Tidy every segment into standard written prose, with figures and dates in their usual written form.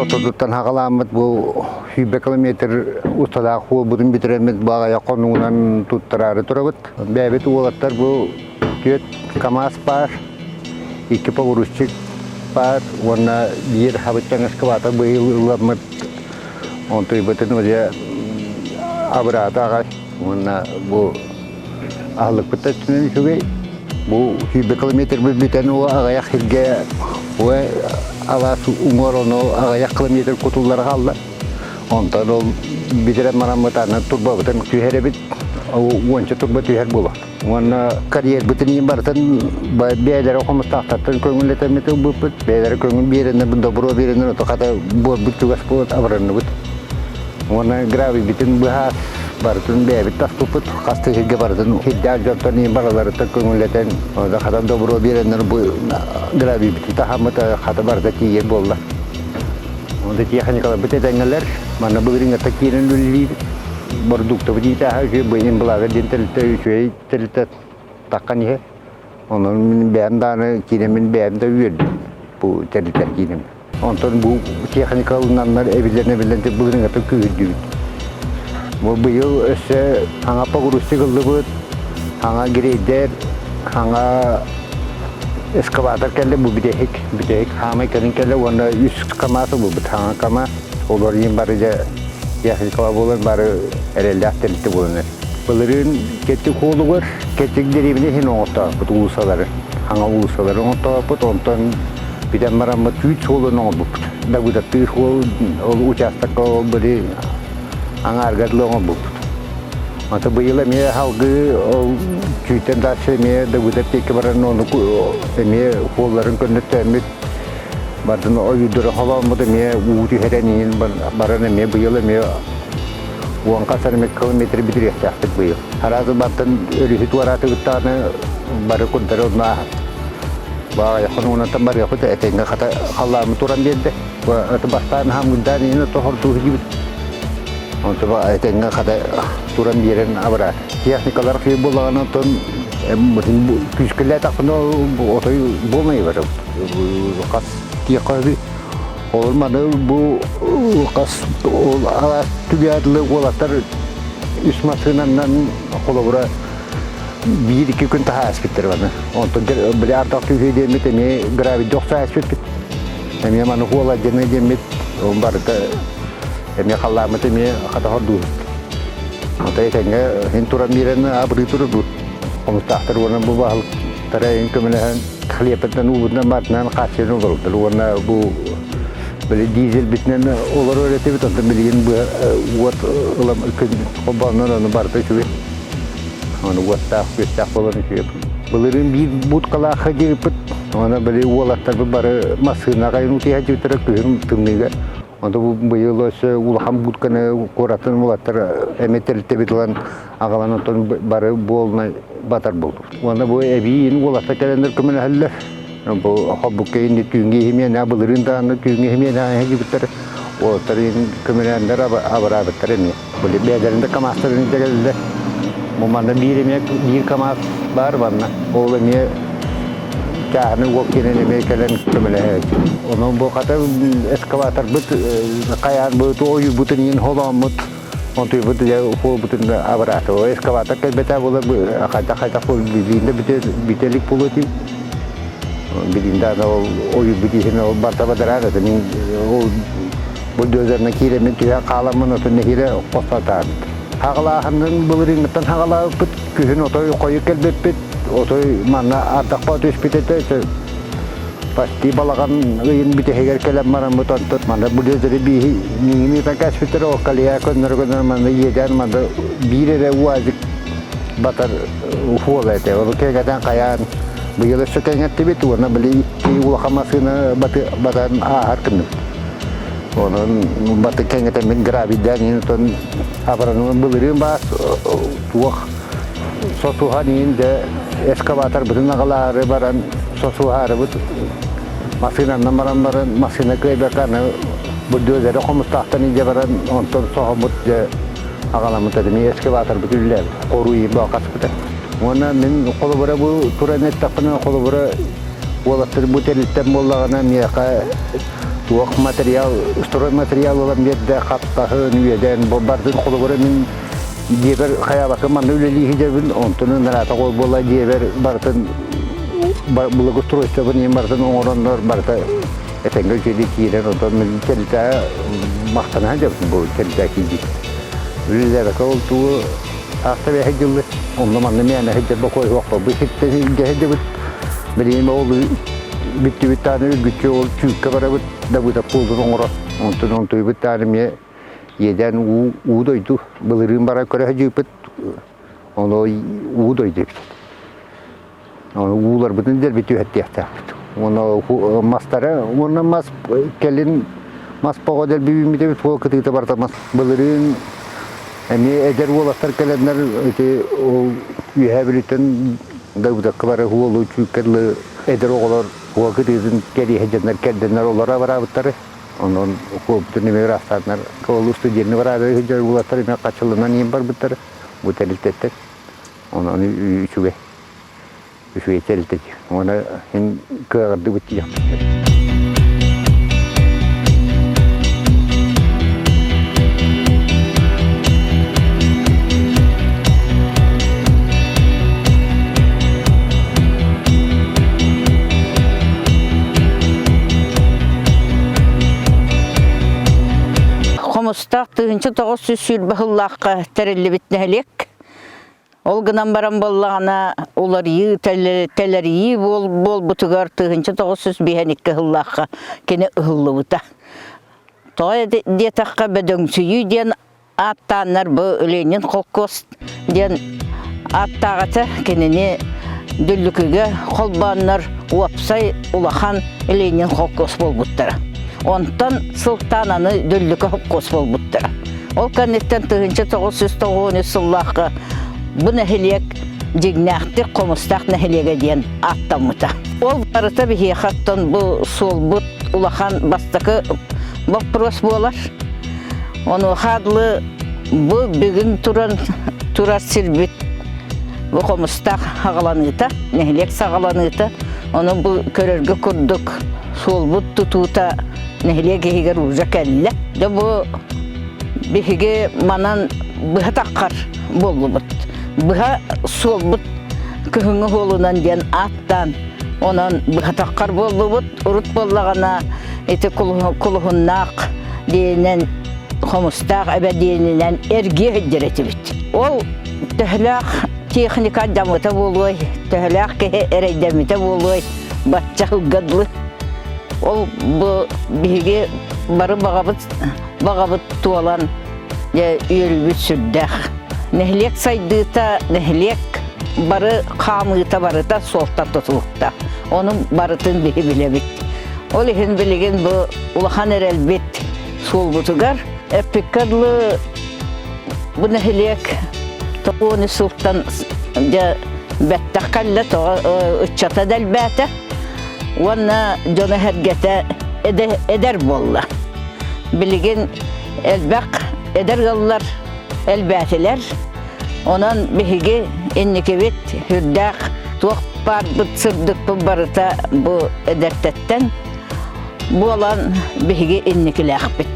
ортотуттан хаҕалааммыт бу 120 километр усталаах буолбутун бүтэрэммит баҕайа хонуунан туттараары турабыт. Бэйэбит уолаттар бу түөрт КАМАЗ баар, икки погрузчик баар уонна биир хабыттан эскаватор быйыл ыламмыт. Онтуйбутун уже абыраата аҕай уонна бу аһылыкпыт да өттүнэн үчүгэй. Бу 120 километр бүтэн аҕыйах сиргэ алаас уҥуор ону аҕыйах километр кутуллара хаалла. Онтон ол бүтэрэн бараммыт аны турбабытын түһэрэбит. Уонча турба түһэр буолуо. Уонна карьербытын иһин барытын бэйэлэрэ хомустаахтартан көҥүллэтэммит ылбыппыт. Бэйэлэрэ көҥүл биэрэннэр, добро биэрэннэр, ото хата буорбут чугас буолан абыранныбыт. Уонна гравийбитин быһаас барытын бэйэбит таспыппыт. Хас да сиргэ барытын сирдээх дьонтон иһин барыларыттан көҥүллэтэн, хата добро биэрэннэр бу гравийбитин таһаммыт хата барыта тиийэр буолла. Онто техникаларбыт этэҥҥэлэр, манна былырыыҥҥыттан киирэн үлэлиибит. Бородууктабыт иитээһэ үчүгэй, бу Имблагы диэн тэрилтэ үчүгэй тэрилтэ таххан иһэр. Онон мин бэйэм даҕаны киирэммин бэйэм да үөрдүм бу тэрилтэн киирэммин. Онтон бу техника ылынаннар эбиллэн-эбиллэн былырыыҥҥыттан күүһүрдүбүт. Бу быйыл өссө саҥа погрузчик ыллыбыт, саҥа грейдер, саҥа эскаватор кэллэ бу бүтэһик, бүтэһик хаамай кэлин кэллэ уонна үс КАМАЗ ылбыт саҥа КАМАЗ. Олор иһин бары дьэ техникала буолан бары эрэллээх тэрилтэ буолан эрэр. Былырыын Кэтик уолугар Кэтик дэриэбинэ иһин оҥортооппут уулуссалары, саҥа уулуссалары оҥортооппут, онтон бүтэн бараммыт үүт суолун оҥорбуппут. Дабыдаттыыр суол ол учаастакка ол били аҥаарга дылы оҥорбуппут. Ата быйыл эмиэ салгыы ол түүтэн дальше эмиэ Дабыдат диэки баран ону эмиэ суолларын көннөттөөммүт бардын ойуурдары холооммут эмиэ уу түһэрэн иһин баран эмиэ быйыл эмиэ уон хас эрэ километр бүтүрүөхтээхпит быйыл. Араас бартан өрүһү туораатыбыт даҕаны бары курдары онно ааһар. Баҕайаххын уонаттан барыахпыт этэҥҥэ хата халлааммыт туран биэрдэ. Бастаан хамгырдаан иһин тохордуу сылдьыбыт. Онтон этэҥҥэ хата туран биэрэн абыраат. Техникалар кыйы буоллаҕына оттон күүскэлээтахпына отой буолмай барабыт. Хас тиэххэ Ол маны бу хас ол алаас түгээтлы уолаттар үс массыынанан холобура биир-икки күн таһааспыттар баны. Онтон били ардах түһүө диэммит эмиэ гравийда охсо Эмиэ маны хуола дьэны диэммит ол барыта эмиэ халлааммыт эмиэ хата хордуубут. Отой этэҥҥэ иһин туран биэрэн абырыы турурбут. Хомустаахтар уонна бу баһылыктара иһин көмөлөһөн хлебтан уубутунан баатынан хааччыйан олордулар уонна бу били дизельбитинэн олорор этибит онтон билигин быа уот ылам күн холбооннон ону барыта үчүгэй ону уоттаах күөстээх буолан үчүгэй былырыын биир будкалаахха диэбиппит уонна били уолаттарбыт бары массыынаҕа утуйа дьиэбиттэрэ күһүн тымныыга онто бу быйыл өссө улахан будканы куораттан уолаттар эмэ тэрилтэбит ылан аҕалан оттон бары буолунай батар буоллубут. Уонна бу эбии уолаттар кэлэннэр көмөлөһөллөр. Бу холбукка инни түүҥҥү иһимиэнэ былырыын даҕаны түүҥҥү иһимиэнэ иһибиттэр уолаттар көмөлөөннөр абыраабыттар эмиэ. Били бэйэлэрин да КАМАЗтарын илдьэ кэллилэр. Бу манна биир эмиэ биир КАМАЗ баар манна. Ол эмиэ чааһынай уол киэнэн эмиэ кэлэн көмөлөһөөччү. Онон бу хата эскаваторбыт хайаан бу ойуурбутун иһин холооммут Онтуйбут дьэ буолбутун абыраата. Эскаватор кэлбэтэ буолар хайдах-хайдах билиинде бүтэ илик буолуо этим. Билиинде аны ол ойуурбут иһин ол барта бадараан этэ. Мин ол бульдозерынан киирэммин түһэн хааламмын отун нэһиилэ хостотаабыт. Хаҕалааһынын былырыыҥҥыттан хаҕалаабыппыт. Күһүн отой хойу кэлбиппит. Отой манна ардахпа түспүт этэ. Почти балаҕан ыйын бүтэһигэр кэлэн бараммыт онтон манна бульдозеры бииһи миигин ыытан кээспиттэрэ ол колея көннөрө көннөрө манна иэдээн манна биир эрэ уазик батар хуола этэ ол кэҥэтэн хайаан быйыл өссө кэҥэттибит уонна били икки улахан массыына батан ааһар гынныбыт онон баты кэҥэтэммин гравийдаан иһин отон абаранымын былырыын баас туох сосуһан иһин дьэ эскаваторбытын аҕалаары баран сосуһаарыбыт массыынанан баран баран массыына кыайбакка аны бульдозеры хомустаахтан илдьэ баран онтон соһоммут дьэ аҕаламмыт этим эскаваторбыт үллээбит хоруйун баҕаспыта уонна мин холобура бу туран эттэхпинэ холобура уолаттар бу тэрилтэм буоллаҕына миэхэ. Туох материал, стройматериал ылан биэрдэ, хаптаһын, үөдэн, бардын холобура мин дьиэбэр хайаабакка манна үлэлии сылдьабын, онтон ынараата ол буола дьиэбэр барытын благоустройствобын иһин барытын оҥороннор барыта этэҥҥэ үчүгэйдик киирэн, онтон мин тэрилтэҕэ махтана сылдьабын бу тэрилтэҕэ киирбит. Үлэлээбэккэ ол тугу аахта бэһэ дьыллы, онно манна мээнэ сылдьар бокуой суох бу сиртэн илдьэ сылдьабыт. Билигин ол бүттүбүт даҕаны үргүччү ол чүүккэ барабыт дабыта куулун оҥоро. Онтон онтуйбут даҕаны эмиэ иэдээн уу уу дойду былырыын баран көрө сылдьыыппыт ону уу дойду эбит. Ону ууларбытын дэлби түһэртиэхтээхпит. Уонна мастара уонна мас кэлин мас боҕо дэлби үүммүт эбит буол кытыыта барыта мас. Былырыын эмиэ эдэр уолаттар кэлэннэр ити ол Үөһээ Бүлүүттэн Дабыдакка бары уолу чүүккэ дылы эдэр оҕолор уол кытыытын кэриэһэ дьоннор кэрдэннэр олоро бараабыттары. Онон куоппутун эмиэ ыраастааннар ол студенны бараабы сылдьар уолаттар эмиэ хаччыланан иһин барбыттар бу тэрилтэттэн. Онон үчүгэй. Үчүгэй тэрилтэ дии. Уонна син кыаҕырдыбыт диэхпит. Хомустаах 1920 сыллаахха тэриллибит нэһилиэк. Ол гынан баран буоллаҕына уларыйыы, тэлэрийии буолбутугар 1952 сыллаахха кини ыһыллыбыта. Тоҕо диэтэххэ бөдөҥсүйүү диэн ааттааннар бу Ленин холкуос диэн ааттаах этэ. Кинини Дүллүкүгэ холбооннор уопсай улахан Ленин холкуос буолбуттара. Онтон сылтаан аны Дүллүкү холкуос буолбуттара. Ол кэнниттэн 1993 сыллаахха бу нэһилиэк дьиҥнээхтик Хомустаах нэһилиэгэ диэн ааттаммыта. Ол барыта биһиэхэ оттон бу суолбут улахан бастакы боппуруос буолар. Онуоха дылы бу бүгүн туран турар сирбит бу Хомустаах хаҕаланыыта, нэһилиэк саҕаланыыта, ону бу көрөргө курдук суолбут тутуута нэһилиэк иһигэр уже кэллэ. Дьэ бу биһиги манан быһа таххар буоллубут. Быһа суолбут кыһыҥҥы суолунан диэн ааттаан онон быһа таххар буоллубут. Урут буоллаҕына ити кулуһуннаах диэнинэн хомустаах эбэ диэнинэн эргиэ сылдьар этибит. Ол төһөлөөх техника дьамыта буолуой, төһөлөөх киһи эрэйдэммитэ буолуой, бачча сылга дылы. Ол бу биһиги бары баҕабыт баҕабыт туолан дьэ үөрүүбүт сүрдээх. Нэһилиэк сайдыыта, нэһилиэк бары хаамыыта барыта суолтан тутулуктаах. Ону барытын биһи билэбит. Ол иһин билигин бу улахан эрэлбит суолбутугар эппиккэ дылы бу нэһилиэк тоҕуону сылтан дьэ бэттэх кэллэ тоҕо ыччата дэлбээтэ уонна дьоно-сэргэтэ эдэр буолла. Билигин элбэх эдэр ыаллар элбээтилэр. Онон биһиги инникибит сүрдээх туох баарбыт сырдыкпыт барыта бу эдэртэттэн буолан биһиги инникилээхпит.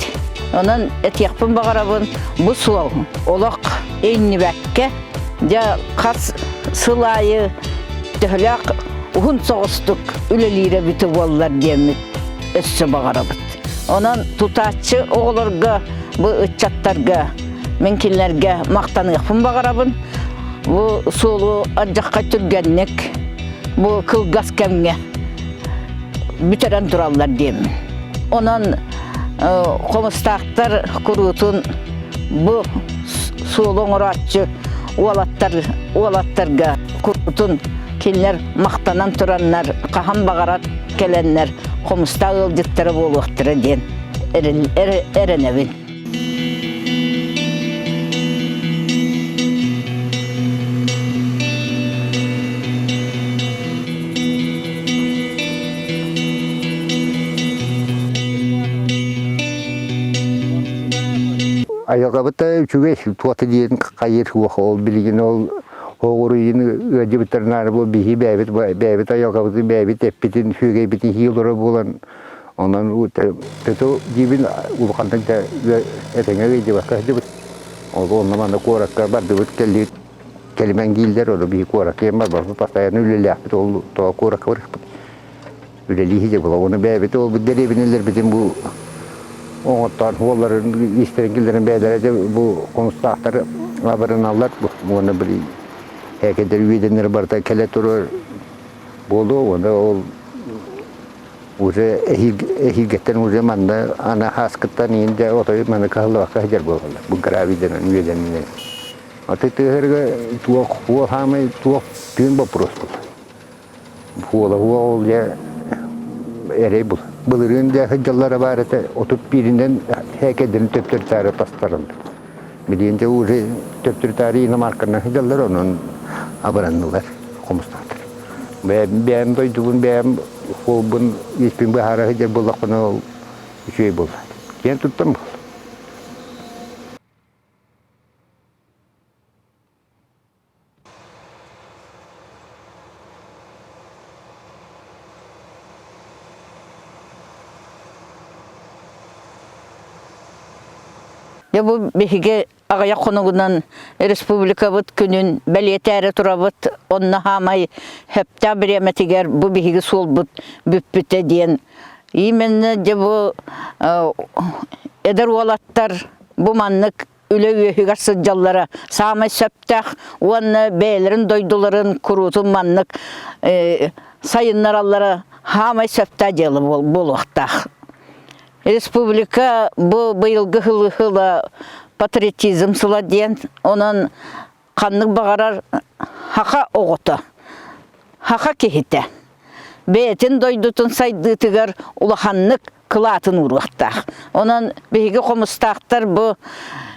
Онон этиэхпин баҕарабын бу суол олох иҥнибэккэ дьэ хас сыл аайы төһөлөөх уһун соҕустук үлэлиирэ эбитэ буоллар диэммит өссө баҕарабыт. Онон тутааччы оҕолорго бу ыччаттарга мин кинилэргэ махтаныахпын баҕарабын. Бу суолу ардьахха түргэнник бу кылгас кэмҥэ бүтэрэн тураллар диэммин. Онон хомустаахтар куруутун бу суолу оҥорооччу уолаттар уолаттарга куруутун кинилэр махтанан тураннар хаһан баҕарар кэлэннэр хомустаах ыалдьыттара буолуохтара диэн эрэнэбин. Айылҕабыт да үчүгэй туота диэн хайыр суох ол билигин ол оҕуруйун ыалдьыбыттарынаары бу биһи бэйэбит бэйэбит айылҕабытын бэйэбит эппитин сүөгэйбитин сии олорор буолан. Онон төтө диибин улаханнык да этэҥҥэ ыйдыбакка сылдьыбыт. Ол онно манна куоракка бардыбыт кэллибит кэлимэн дииллэр, ону биһи куоракка барбаппыт постоянно үлэлээхпит ол тоҕо куоракка барыахпыт. Үлэлии сылдьабыт. Ону бэйэбит ол дэриэбинэлэрбитин бу оҥоттоон уолларын истэрин киллэрэн бэйэлэрэ дьэ бу хомустаахтар абырыналлар уонна били ээкэдэр үөдэннэр барыта кэлэ турар буолуо уонна ол уже эһиилгэттэн уже манна аны ааскыттан иин дэ отой маны кыһаллыбакка сылдьар буолаллар бу гравийданан үөдэнинэн аты тыаһырга туох уол хаамай туох тыын боппуруос буолла Буола ол дьэ эрэй бул. Былырыын дьэ сылдьаллара баар этэ, 31-инэн һээкэйдэрин төптөрүтаары тастаран. Билигин дьэ уже төптөрүтаары иномарканан сылдьаллар, онон абыраннылар, хомустаатар. Бэйэм, бэйэм дойдубун, бэйэм суолбун, испин быһаара сылдьар буоллахпына ол үчүгэй буолла. Киэн туттан буолла. Дьэ бу биһиги аҕыйах хонугунан республикабыт күнүн бэлиэтээри турабыт. Онно хаамай сөптөөх бириэмэтигэр бу биһиги суолбут бүппүтэ диэн. Именно дьэ бу эдэр уолаттар бу маннык үлэ үөһүгэр сылдьаллара саамай сөптөөх уонна бэйэлэрин дойдуларын куруутун маннык сайыннараллара саамай сөптөөх дьыала буолуохтаах. Республика бу быйылгы сыла патриотизм сыла диэн, онон ханнык баҕарар саха оҕото, саха киһитэ бэйэтин дойдутун сайдыытыгар улаханнык кылаатын ууруохтаах. Онон биһиги хомустаахтар бу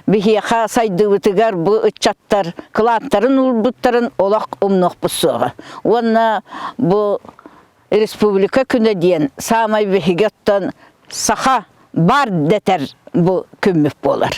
биһиэхэ сайдыыбытыгар бу ыччаттар кылааттарын уурбуттарын олох умнуохпут суоҕа. Уонна бу республика күнэ диэн саамай биһиги оттон саха бар дэтэр бу күммүт буолар.